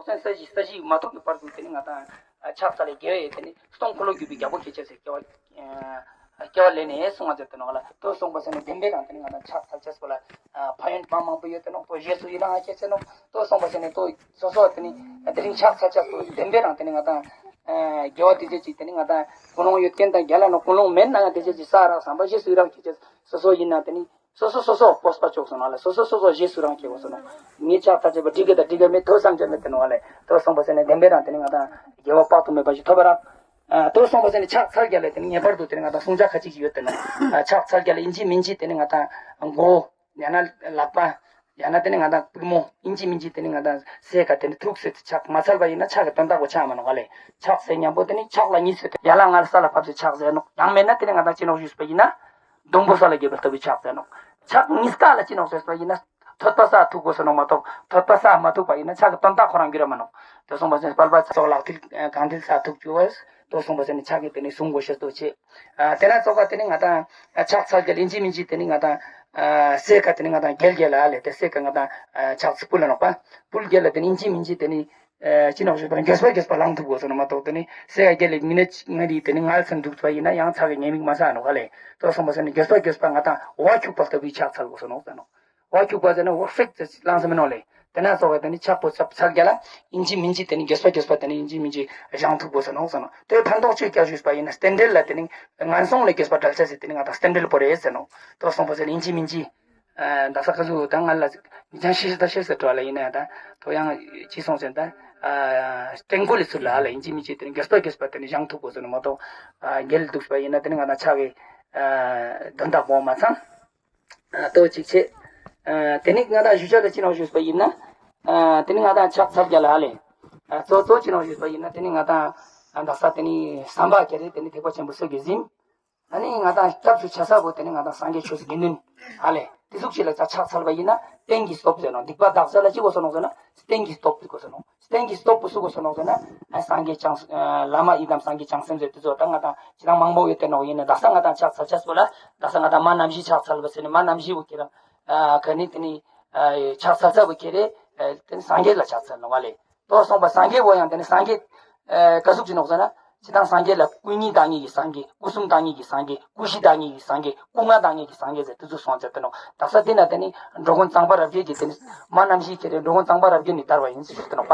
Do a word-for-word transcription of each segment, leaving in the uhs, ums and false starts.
ས་གཞི་ས་གཞི་མ་ཐོབ་ཀྱི་བར་དུ་དེ་ནི་ང་དང་ཕྱག་འཚལ་ལེ་དགེ་བའི་དེ་ནི་སྟོང་འཁོར་ལོ་སྒྱུར་བའི་རྒྱལ་པོ་ཁྱེད་ཅེས་སི་སྐྱེ་བ་སྐྱེ་བ་ལེན་ནས་གསུང་བ་མཛད་དེ་ནོག་ལེ། དོ་གསུངས་པ་ཟེར་ནས་བདེན་པའི་རང་དེ་ནི་ང་དང་ཕྱག་འཚལ་ཅེས་པོ་ལ་ཕན་ཡོན་མ་མང་པོ་ཡོད་དེ་ནོག་དོ་རྗེས་སུ་ཡི་རང་ཁྱེད་ཅེས་ནོག་དོ་གསུངས་པ་ཟེར་ནས་དོ་སོ་སོ་དེ་ནི་དེ་རིང་ཕྱག་འཚལ་ཅེས་པོ་བདེན་པའི་རང་དེ་ནི་ང་དང་དགེ་བ་དེ་ཅེས་ཅིག་དེ་ནི་ང་དང་ཀུན་སློང་ཡོད་མཁན་དང་རྒྱལ་ལ་ནོག་ཀུན་སློང་མེད་ན་ཡང་དེ་ཅེས་ཅིག་ས་རག་བསམ་པ་རྗེས་སུ་ཡི་རང་ཁྱེད་ཅེས་སོ་སོ་ཡིན་ན་དེ་ནི། སོ་སོ་སོ་སོ་སྤོབས་པ་ཆོག་སོང་ལེ། སོ་སོ་སོ་སོ་རྗེས་སུ་རང་སྐྱེ་དགོས་སོང་ནོག་ངའི་ཕྱག་འཚལ་ཅེས་པོ་འགྲིག་གི་དང་འགྲིག་གི་མེད་དོ་བསམ་གྱི་མེད་དེ་ནོག་ལེ། དོ་གསུངས་པ་ཟེར་ནས་བདེན་པའི་རང་དེ་ནི་ང་དང་དགེ་བ་དཔག་ཏུ་མེད་པ་ཞིག་ཐོབ་པ་རག་དོ་གསུངས་པ་ཟེར་ནས་ཕྱག་འཚལ་རྒྱལ་ལ་དེ་ནི་ངེས་པར་དུ་དེ་ནི་ང་དང་བསྲུང་བྱ་ཁ་ཅིག་ཡོད་དེ་ནོག་ཕྱག་འཚལ་རྒྱལ་ལ་ཡིན་གཅིག་མིན་གཅིག་དེ་ནི་ང་དང་མགོ་ཡང་ན་ལག་པ་ཡང་ན་དེ་ནི་ང་དང་པུས་མོ་ཡིན་གཅིག་མིན་གཅིག་དེ་ནི་ང་དང་སའི་ཀ་དེ་ནི་ཐུག་སྟེ་ཕྱག་མ་འཚལ་བ་ཡིན་ན་ཕྱག་གི་དོན་དག་པོ་ཆགས་མ་ནོག་ལེ། ཕྱག་འཚལ་མཉམ་པོ་དེ་ནི་ཕྱག་ལ་གཉིས་སུ་ཡ་ལ་ང་ལ་ས་ལ་ཕབ་སྟེ་ཕྱག་འཚལ་ནོག་ཡང་མེད་ན་དེ་ནི་ང་དང་ཅི་ནོག་ཞུས་པ་ཡིན་ན། སྡོང་པོ་ས་ལ་འགྱེལ་བ་ལྟ་བུའི་ཕྱག་འཚལ་ནོག་ཕྱག་གཉིས་ཀ་ལ་ཅི་ནོག་ཟེར་བ་ཡིན་ན། ཐོད་པ་ས་ཐུག་དགོས་སོ་ནོག་མ་གཏོགས་ཐོད་པ་ས་མ་ཐུག་པ་ཡིན་ན་ཕྱག་གི་དོན་དག་ཁོ་རང་འགྱུར་མ་ནོག་དེ་གསུངས་པ་ཟེར་ནས་དཔལ་པ་ཚོགས་ལག་མཐིལ་གང་མཐིལ་ས་ཐུག་ཅུག་པས་དོ་གསུངས་པ་ཟེར་ནས་ཕྱག་གི་དེ་ནི་བསྲུང་དགོས་ཤེས་དོ་ཆེ། དེ་ན་ཙོགས་དེ་ནི་ང་དང་ཕྱག་འཚལ་རྒྱལ་ལ་ཡིན་གཅིག་མིན་གཅིག་དེ་ནི་ང་དང་སའི་ཀ་དེ་ནི་ང་དང་འགྱེལ་རྒྱལ་ལ་ལེ། དེ་སའི་ཀ་ང་དང་ཕྱག་ཕུལ་ལ་ནོག་པ། ཕུལ་རྒྱལ་ལ་དེ་ནི་ཡིན་གཅིག་མིན་གཅིག་དེ་ནི། ཨེ་ཅི་ནོག་ཞུས་པ་ན་མགྱོགས་པ་མགྱོགས་པ་ལངས་ཐུབ་དགོས་སོ་ནོག་མ་གཏོགས་དེ་ནི་སའི་ཀ་འགྱེལ་ལེ་མི་ནི་ང་རི་དེ་ནི་ངལ་སོང་འདུག་པ་ཡིན་ན་ཡང་ཕྱག་གི་ཉེས་དམིགས་མ་བསགས་ནོག་ལེ། དོ་གསུངས་པ་ཟེར་ནས་མགྱོགས་པ་མགྱོགས་པ་ང་དང་འོ་འཁྱུག་པ་ལྟ་བུའི་ཕྱག་འཚལ་དགོས་སོ་ནོག་ཟེར་ནོག་འོ་འཁྱུག་པ་ཟེར་ན་འོ་ཧྲིག་ཙེ་ལངས་ས་མི་ནོག་ལེ། དེ་ན་ཙོགས་དེ་ནི་ཕྱག་པོ་ཚབ་འཚལ་རྒྱལ་ལ་ཡིན་གཅིག་མིན་གཅིག་དེ་ནི་མགྱོགས་པ་མགྱོགས་པ་དེ་ནི་ཡིན་གཅིག་མིན་གཅིག་བཞེངས་ཐུབ་དགོས་སོ་ནོག་ཟེར་ནོག་དེ་ཕན་ཐོགས་ཅིག་ཀྱང་ཞུས་པ་ཡིན་ན་རྟེན་འབྲེལ་ལ་དེ་ནི་ངན་སོང་ལས་རྒྱལ་བ་བསྒྲལ་ཅེས་སི་དེ་ནི་ང་དང་རྟེན་འབྲེལ་པོ་རེད་ཟེར་ནོག་དོ་གསུངས་པ་ཟེར་ནས་ཡིན་གཅིག་མིན་གཅིག་ཨ་དག་ས་ཁ་ཟུག་དང་ང་ལ་མི་ཅང་ཤེས་ཤེས་ད་ཤེས་ཟེར་འགྲོ་ལ་ཡིན་ན་ཡང་ད་དོ་ཡང་ཅི་སོང་ཟེར་ན་ད་ཨ་སྤྲང་པོ་ལས་ཚུར་ལ་ལ་ཡིན་གཅིག་མིན་གཅིག་དེ་ནི་མགྱོགས་པ་མགྱོགས་པ་དེ་ནི་བཞེངས་ཐུབ་དགོས་སོ་ནོག་མ་གཏོགས་ཨ་འགྱེལ་འདུག་པ་ཡིན་ན་དེ་ནི་ང་དང་ཕྱག་གི་ཨ་དོན་དག་པོ་མ་ཚང་། ཨ་དོ་གཅིག་བྱས། ཨ་དེ་ནི་ང་དང་ཞུ་བྱ་ལ་ཅི་ནོག་ཞུས་པ་ཡིན་ན། ཨ་དེ་ནི་ང་དང་ཕྱག་འཚལ་རྒྱལ་ལ་ལེ། ཨ་གཙོ་གཙོ་ཅི་ནོག་ཞུས་པ་ཡིན་ན་དེ་ནི་ང་དང་ཨ་དག་ས་དེ་ནི་བསམ་པ་ཁྱེར་ཏེ་དེ་ནི་ཐེག་པ་ཆེན་པོ་སོ་གི་ཟིན། ཨ་ནི་ང་དང་སྐྱབས་སུ་ཆ་ས་བོ་དེ་ནི་ང་དང་སངས་རྒྱས་ཆོས་དགེ་འདུན་ཨ་ལེ། དེ་ཟུག་ཅིག་ལ་ཕྱག་འཚལ་བ་ཡིན་ན་རྟེན་གྱི་སྟོབས་ཟེར་ནོག་སྡིག་པ་དག་ས་ལ་ཅི་དགོས་སོ་ནོག་ཟེར་ན་རྟེན་གྱི་སྟོབས་དགོས་སོ་ནོག་རྟེན་གྱི་སྟོབས་པོ་སུ་དགོས་སོ་ནོག་ཟེར་ན་ཨ་སངས་རྒྱས་བྱང་ཨ་བླ་མ་ཡི་དམ་སངས་རྒྱས་བྱང་སེམས་ཟེར་དེ་ཚོ་ད་ང་དང་ཅི་དང་མང་པོ་ཡོད་དེ་ནོག་ཡིན་ན་དག་ས་ང་དང་ཕྱག་འཚལ་ཆ་སོ་ལ་དག་ས་ང་དང་མ་ནམ་བཞི་ཕྱག་འཚལ་བ་ཟེར་ནི་མ་ནམ་བཞི་བོ་ཁྱེར་ར་ཨ་ག་ནི་དེ་ནི་ཨ་ཕྱག་འཚལ་ས་བོ་ཁྱེར་རེ་ཨ་དེ་ནི་སངས་རྒྱས་ལ་ཕྱག་འཚལ་ནོག་བ་ལེ། དོ་གསུངས་པ་སངས་རྒྱས་བོ་ཡང་དེ་ནི་སངས་རྒྱས་ཨ་ག་ཟུག་ཅིག་ནོག་ཟེར་ན། ཅི་དང་སངས་རྒྱས་ལ་སྐུ་གཉིས་བདག་ཉིད་ཀྱི་སངས་རྒྱས། སྐུ་གསུམ་བདག་ཉིད་ཀྱི་སངས་རྒྱས། སྐུ་བཞི་བདག་ཉིད་ཀྱི་སངས་རྒྱས། སྐུ་ལྔ་བདག་ཉིད་ཀྱི་སངས་རྒྱས་ཟེར་དེ་ཚོ་གསུངས་ཚར་ཏེ་ནོག་དག་ས་དེ་ན་དེ་ནི་འགྲོ་མགོན་གཙང་པ་རབ་རྒྱས་ཀྱི་དེ་ནི་མ་ནམ་བཞི་ཁྱེར་རེ་འགྲོ་མགོན་གཙང་པ་རབ་རྒྱས་ནི་དར་བ་ཡིན་ཟེར་ཞུས་ཏེ་ནོག་པ།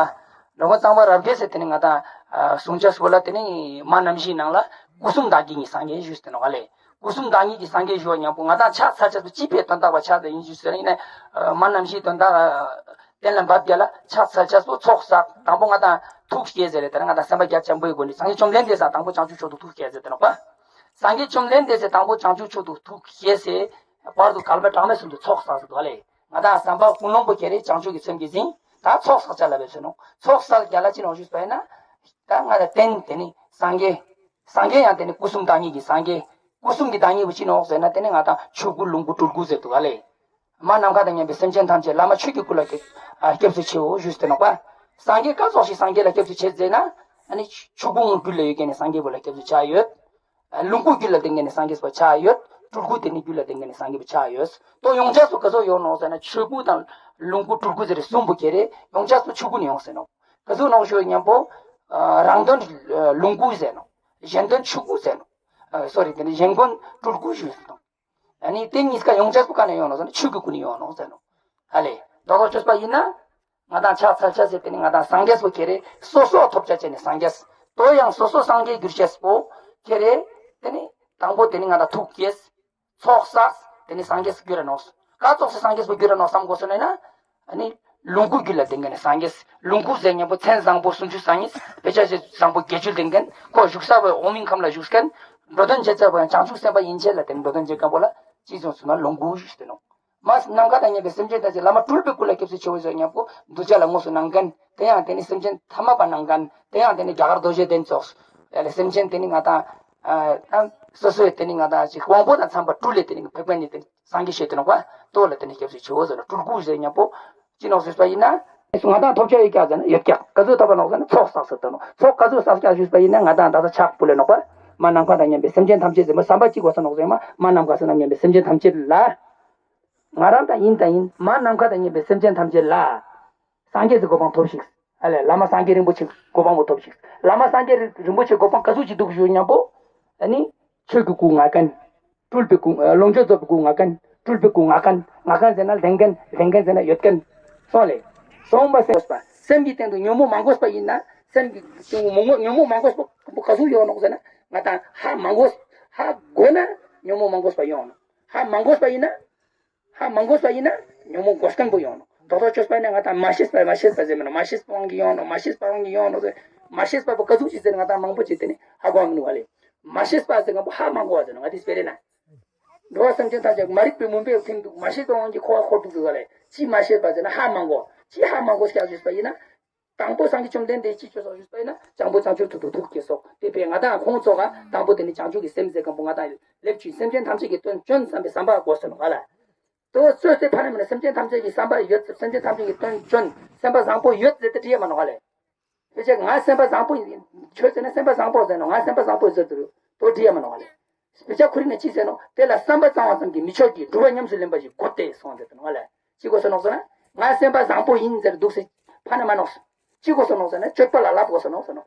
འགྲོ་མགོན་གཙང་པ་རབ་རྒྱས་ཟེར་དེ་ནི་ང་དང་གསུང་ཆ་སོ་ལ་དེ་ནི་མ་ནམ་བཞིའི་ནང་ལ་སྐུ་གསུམ་བདག་ཉིད་ཀྱི་སངས་རྒྱས་ཞུས་ཏེ་ནོག་ཨ་ལེ། སྐུ་གསུམ་བདག་ཉིད་ཀྱི་སངས་རྒྱས་ཞུ་བ་མཉམ་པོ་ང་དང་ཕྱག་འཚལ་ཆ་སོ་ཅི་ཕིའ་དོན་དག་པ་ཕྱག་འཚལ་ཡིན་ཞུས་ཟེར་ཡིན་ན་མ་ནམ་བཞིའི་དོན་དག་གཏན་ལ་འབབ་རྒྱལ་ལ་ཕྱག་འཚལ་ཆ་སོ་ཚོགས་བསགས་དང་པོ་ང་དང་ཐུགས་བསྐྱེད་ཟེར་རེ་དེ་ན་ང་དང་སེམས་པ་རྒྱ་ཆེན་པོའི་སྒོ་ནས་སངས་རྒྱས་བཅོམ་ལྡན་འདས་སང་དང་པོ་བྱང་ཆུབ་མཆོག་ཏུ་ཐུགས་བསྐྱེད་ཟེར་ཏེ་ནོག་པ། སངས་རྒྱས་བཅོམ་ལྡན་འདས་སང་དང་པོ་བྱང་ཆུབ་མཆོག་ཏུ་ཐུགས་བསྐྱེད་ཟེར་བར་དུ་བསྐལ་པ་གྲངས་མེད་གསུམ་དུ་ཚོགས་བསགས་ཟེར་འདུག་ཨ་ལེ། ང་དང་བསམ་པ་ཀུན་སློང་པོ་ཁྱེར་རེ་བྱང་ཆུབ་ཀྱི་སེམས་ཀྱིས་ཟིན་ད་ཚོགས་བསགས་ཆ་ལ་བས་ཟེར་ནོག་ཚོགས་བསགས་རྒྱལ་ལ་ཅི་ནོག་ཞུས་པ་ཡིན་ན། ད་ང་དང་རྟེན་དེ་ནི་སངས་རྒྱས། སངས་རྒྱས་ཡང་དེ་ནི་སྐུ་གསུམ་བདག་ཉིད་ཀྱི་སངས་རྒྱས། སྐུ་གསུམ་གྱི་བདག་ཉིད་པོ་ཅི་ནོག་ཟེར་ན་དེ་ནི་ང་དང་ཆོས་སྐུ་ལོངས་སྐུ་སྤྲུལ་སྐུ་ཟེར་འདུག་ག་ལེ། མ་ནམ་མཁའ་དང་མཉམ་པའི་སེམས་ཅན་ཐམས་ཅད་བླ་མ་ཆོས་ཀྱི་སྐུ་ལ་སྐྱབས་ཨ་སྐྱབས་སུ་མཆིའོ་ཞུས་ཏེ་ནོག་པ། སངས་རྒྱས་ཀ་ཙོགས་ཤིག་སངས་རྒྱས་ལ་སྐྱབས་སུ་མཆི་ཟེར་ན། ཨ་ནི་ཆོས་སྐུ་ངོ་རྒྱུད་ལ་ཡོད་མཁན་ནི་སངས་རྒྱས་པོ་ལ་སྐྱབས་སུ་ཆ་ཡོད། ཨ་ལོངས་སྐུ་རྒྱུད་ལ་ལྡན་མཁན་ནི་སངས་རྒྱས་པོ་ཆ་ཡོད། སྤྲུལ་སྐུ་དེ་ནི་རྒྱུད་ལ་ལྡན་མཁན་ནི་སངས་རྒྱས་པོ་ཆ་ཡོད། དོ་ཡོང་ཆ་སོ་ག་ཟུག་ཡོང་ནོག་ཟེར་ན་ཆོས་སྐུ་དང་ལོངས་སྐུ་སྤྲུལ་སྐུ་ཟེར་རེ་གསུམ་པོ་ཁྱེར་རེ་ཡོང་ཆ་སོ་ཆོས་སྐུ་ནི་ཡོང་ཟེར་ནོག་ག་ཟུག་ནོག་ཞུ་མཉམ་པོ། ཨ་རང་དོན་ལོངས་སྐུ་ཟེར་ནོག་གཞན་དོན་ཆོས་སྐུ་ཟེར་ནོག་ཨ་སོ་རི་དེ་ནི་གཞན་དོན་སྤྲུལ་སྐུ་ཞུས་ཏེ་ནོག་ཨ་ནི་དེ་གཉིས་ཀ་ཡོང་ཆ་སོ་ག་ནས་ཡོང་ནོག་ཟེར་ན་ཆོས་ཀྱི་སྐུ་ནས་ཡོང་ནོག་ཟེར་ནོག་ཨ་ལེ། རྡོག་རྡོག་བཅོས་པ་ཡིན་ན། ང་དང་ཕྱག་འཚལ་ཆ་ཟེར་དེ་ནི་ང་དང་སངས་རྒྱས་པོ་ཁྱེར་རེ་སོ་སོ་ཐོབ་ཆ་ཅེས་ནི་སངས་རྒྱས། དོ་ཡང་སོ་སོ་སངས་རྒྱས་གྱུར་ཆ་པོ་ཁྱེར་རེ། དེ་ནི་དང་པོ་དེ་ནི་ང་དང་ཐུགས་བསྐྱེད། ཚོགས་བསགས་དེ་ནི་སངས་རྒྱས་གྱུར་ར་ནོག་ག་ཙོགས་སི་སངས་རྒྱས་པོ་གྱུར་ར་ནོག་བསམ་དགོས་སོ་ནས་ན། ཨ་ནི་ལོངས་སྐུ་རྒྱུད་ལ་ལྡན་མཁན་ནི་སངས་རྒྱས། ལོངས་སྐུ་ཟེར་མཉམ་པོ་མཚན་བཟང་པོ་སུམ་ཅུ་རྩ་གཉིས་དཔེ་བྱད་བཟང་པོ་བརྒྱད་ཅུ་ལྡན་མཁན་ཁོ་བཞུགས་ས་བོའི་འོག་མིན་ཁམས་ལ་བཞུགས་མཁན། འགྲོ་དོན་བྱེད་ས་བོ་ཡང་བྱང་ཆུབ་སེམས་དཔའ་ཡན་ཆད་ལ་དེ་ནི་འགྲོ་དོན་བྱེད་མཁན་པོ་ལ་ཅི་བཟུང་སོང་ན་ལོངས་སྐུ་ཞུས་ཏེ་ནོག་མ་ནམ་མཁའ་དང་མཉམ་པའི་སེམས་ཅན་ཐམས་ཅད་བླ་མ་སྤྲུལ་པའི་སྐུ་ལ་སྐྱབས་སུ་མཆིའོ་ཟེར་མཉམ་པོ་གདུལ་བྱ་ལ་དངོས་སུ་གནང་མཁན། དེ་ཡང་དེ་ནི་སེམས་ཅན་ཐ་མལ་པ་གནང་མཁན། དེ་ཡང་དེ་ནི་རྒྱ་གར་རྡོ་རྗེ་གདན་ཙོགས། ཡ་ལ་སེམས་ཅན་དེ་ནི་ང་དང་ཨ་སོ་སོའི་དེ་ནི་ང་དང་ཅིག་དབང་པོ་དང་འཚམས་པ་སྤྲུལ་ལེ་དེ་ནི་ཕེབས་མཁན་ནི་དེ་ནི་སངས་རྒྱས་ཞུས་ཏེ་ནོག་པ། དོ་ལ་དེ་ནི་སྐྱབས་སུ་མཆིའོ་ཟེར་ན་སྤྲུལ་སྐུ་ཟེར་མཉམ་པོ་ཅི་ནོག་ཞུས་པ་ཡིན་ན། ང་དང་ཐོབ་ཆ་ཡོད་ཀྱག་ཟེར་ན་ཡོད་ཀྱག་ག་ཟུག་ཐོབ་པ་ནོག་ཟེར་ན་ཚོགས་བསགས་ཟེར་ཏེ་ནོག་ཚོགས་ག་ཟུག་བསགས་ཀྱག་ཞུས་པ་ཡིན་ན་ང་དང་ད་ལྟ་ཕྱག་ཕུལ་ལེ་ནོག་པ། མ་ནམ་མཁའ་དང་མཉམ་པའི་སེམས་ཅན་ཐམས་ཅད་ཟེར་མ་བསམ་པ་ཅི་དགོས་ས་ནོག་ཟེར་མ་མ་ནམ་མཁའ་སོ་ནམ་མཉམ་པའི་སེམས་ཅན་ཐམས་ཅད་ལ། ང་རང་དང་ཡིན་དང་ཡིན་མ་ནམ་མཁའ་དང་མཉམ་པའི་སེམས་ཅན་ཐམས་ཅད་ལ། སངས་རྒྱས་སི་གོ་འཕང་ཐོབ་ཤིག་ཨ་ལེ་བླ་མ་སངས་རྒྱས་རིན་པོ་ཆེ་གོ་འཕང་པོ་ཐོབ་ཅིག་བླ་མ་སངས་རྒྱས་རིན་པོ་ཆེ་གོ་འཕང་ག་ཟུག་ཅིག་འདུག་ཞུ་ཉམ་པོ། ཨ་ནི་ཆོས་ཀྱི་སྐུ་ལྔ་མཁན། སྤྲུལ་པའི་སྐུ་ལོངས་སྤྱོད་རྫོགས་པའི་སྐུ་ལྔ་མཁན། སྤྲུལ་པའི་སྐུ་ལྔ་མཁན། ལྔ་མཁན་ཟེར་ན་ལྡན་མཁན། ལྡན་མཁན་ཟེར་ན་ཡོད་མཁན། སོང་ལེ། སོང་པ་སེམས་མགོས་པ། སེམས་ཀྱི་སྟེང་དུ་ཉོན་མོངས་མ་གོས་པ་ཡིན་ན། སེམས་ཀྱི་སྟེང་དུ་ཉོན་མོངས་མ་གོས་པ་ག་ཟུག་ཡོང་ནོག་ཟེར་ན། ང་དང་ཧ་མ་གོས། ཧ་གོ་ན་ཉོན་མོངས་མ་གོས་པ་ཡོང་ནོག་ཧ་མ་གོས་པ་ཡིན་ན། ཧ་མ་གོས་པ་ཡིན་ན་ཉོན་མོངས་གོས་མཁན་པོ་ཡོང་ནོག་རྡོག་རྡོག་ཅོས་པ་ཡིན་ན་ང་དང་མ་ཤེས་པ་མ་ཤེས་པ་ཟེར་མི་ནོག་མ་ཤེས་པ་དབང་གིས་ཡོང་ནོག་མ་ཤེས་པ་དབང་གིས་ཡོང་ནོག་ཟེར། མ་ཤེས་པ་པོ་ག་ཟུག་ཅིག་ཟེར་ན་ང་དང་མང་པོ་ཅིག་དེ་ནི་ཧ་གོ་འ་མི་ནུག་ལེ། མ་ཤེས་པ་ཟེར་མཁན་པོ་ཧ་མ་གོ་བ་ཟེར་ནོག་ང་དེ་སྤེ་ར་ན། འགྲོ་བ་སེམས་ཅན་ཐམས་ཅད་མ་རིག་པའི་མུན་པའི་ཁྲིམས་དུག་མ་ཤེས་པའི་དབང་གིས་འཁོར་བ་འཁོར་འདུག་ཟེར་བ་ལེ། ཅི་མ་ཤེས་པ་ཟེར་ན་ཧ་མ་གོ། ཅི་ཧ་མ་གོ་ཞིག་ཞུས་པ་ཡིན་ན། དང་པོ་སངས་རྒྱས་བཅོམ་ལྡན་འདས་ཅི་ཅོས་སོག་ཞུས་པ་ཡིན་ན་བྱང་པོ་བྱང་ཆུབ་ཏུ་ཐུགས་ཐུགས་བསྐྱེད་སོག་དེ་བས་ང་དང་ཁོང་ཚོ་ག་དང་པོ་དེ་ནི་བྱང་ཆུབ་ཀྱི་སེམས་ཟེར་མཁན་པོ་ང་དང་ལེབ་ཅུ་སེམས་ཅན་ཐམས་ཅད་ཀྱི་དོན་བཅོན་བསམ་པའི་བསམ་པ་གོས་ཟེར་ནོག་ལེ། དོ་ཚོད་དེ་ཕ་ན་མ་ན་སེམས་ཅན་ཐམས་ཅད་ཀྱི་བསམ་པ་ཡོད་ཟེར། སེམས་ཅན་ཐམས་ཅད་ཀྱི་དོན་བཅོན་བསམ་པ་བཟང་པོ་ཡོད་ཟེར་ཏེ་དྲི་ཡ་མ་ནོག་ལེ། དཔེ་ཆ་ང་སེམས་པ་བཟང་པོ་ཡིན། ཁྱོད་ཟེར་ན་སེམས་པ་བཟང་པོ་ཟེར་ནོག་ང་སེམས་པ་བཟང་པོ་ཟེར་དུ་དོ་དྲི་ཡ་མ་ནོག་ལེ། དཔེ་ཆ་ཁོ་རི་ན་ཅི་ཟེར་ནོག་དེ་ལ་བསམ་པ་གཙང་བ་ཙམ་གྱིས་མི་ཆོག་གི་སྒྲུབ་པ་ཉམས་སུ་ལེན་པ་ཞིག་དགོས་ཏེ་གསུངས་ཏེ་ནོག་ལེ། ཅི་གོས་ནོག་ཟེར་ན། ང་སེམས་པ་བཟང་པོ་ཡིན་ཟེར་འདུག་ཟེར་ཕ་ན་མ་ནོག་ཅི་གོས་ནོག་ཟེར་ན་སྤྱོད་པ་ལ་བསླབ་གོས་ནོག་ཟེར་ནོག